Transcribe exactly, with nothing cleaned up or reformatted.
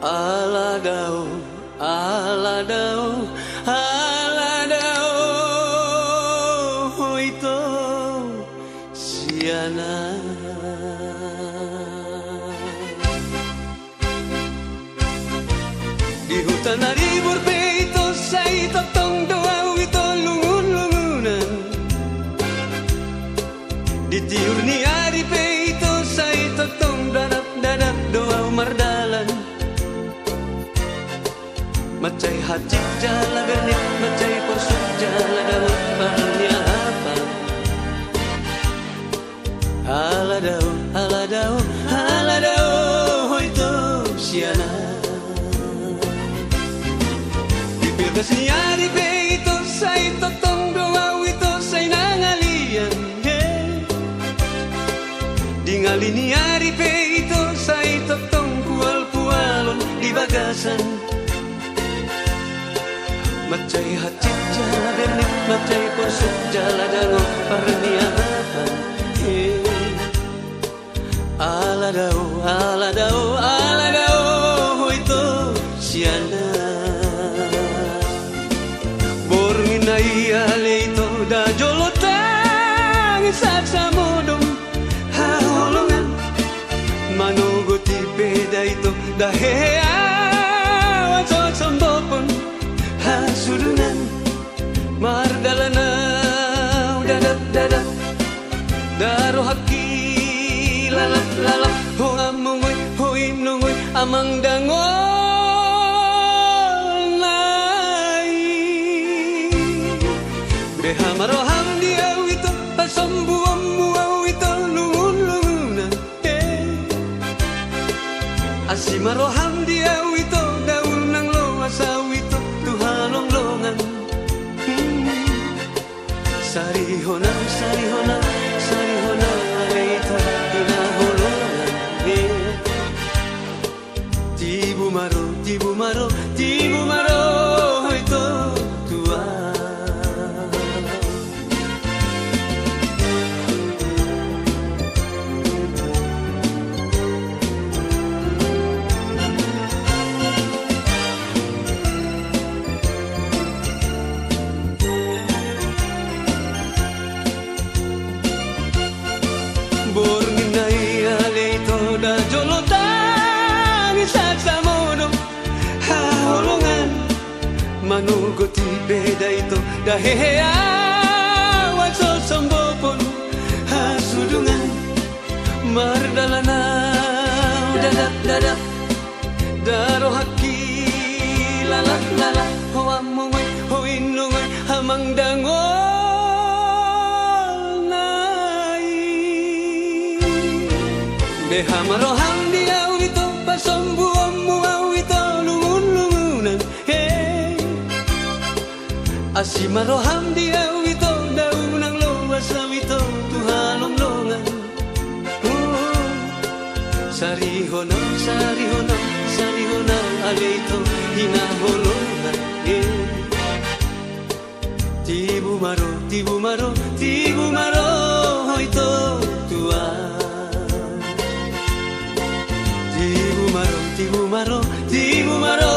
Ala dao, ala dao, ala dao, ho ito sian an. Di huta na ribur pe ito sai tongtong do au ito lungunlungunan. Di tiur ni ari pe ito sai tongtong dadapdadap do au mardalan. Mansai hansit jala bernit, mansai porsuk jala dangot, parniahapan. Ala dao, ala dao, ala dao, ho ito sian an. Di pildas ni ari pe ito sai tongtong do au ito sai nangalian, he. Di ngali ni ari pe ito sai tongtong pualpualon di bagasan. Mansai hansit jala bernit, mansai porsuk jala dangot, parniahapan, he. Ala dao, ala dao, ala dao, ho ito sian an. Borngin na ia ale ito da jolo tangi sasamodom haholongan. Manogot i pe da ito da hehe ahu, sosombopon hasudungan. Mardalan au dadapdadap, da rohangki lalaplalap, ho amongoi, ho inongoi, amang dangolna i. Beha ma roham di au ito, pasombuonmu au ito lungunlungunan, he. Asi ma roham di au ito, da unang loas au ito tu halonglongan. Hmm. Sarihon au, sarihon au, sarihon au ale ito hinaholongan, he. Tibu ma ro, tibu ma ro, tibu ma ro, ho ito tu au. Borngin na ia ale ito da jolo tangi sasamodom haholongan. Manogot i pe da ito da hehe ahu, sosombopon hasudungan. Mardalan au dadapdadap, da rohangki lalaplalap, ho amongoi, ho inongoi, amang dangolna i. Beha ma roham di au ito, pasombuonmu au ito lungunlungunan, he. Asi ma roham di au ito, da unang loas au ito tu halonglongan. Sarihon au, sarihon au, sarihon au ale ito hinaholongan, e. Tibu ma ro, tibu ma ro, tibu ma ro, ho ito tu au. Tibu ma ro, tibu ma ro, tibu ma ro,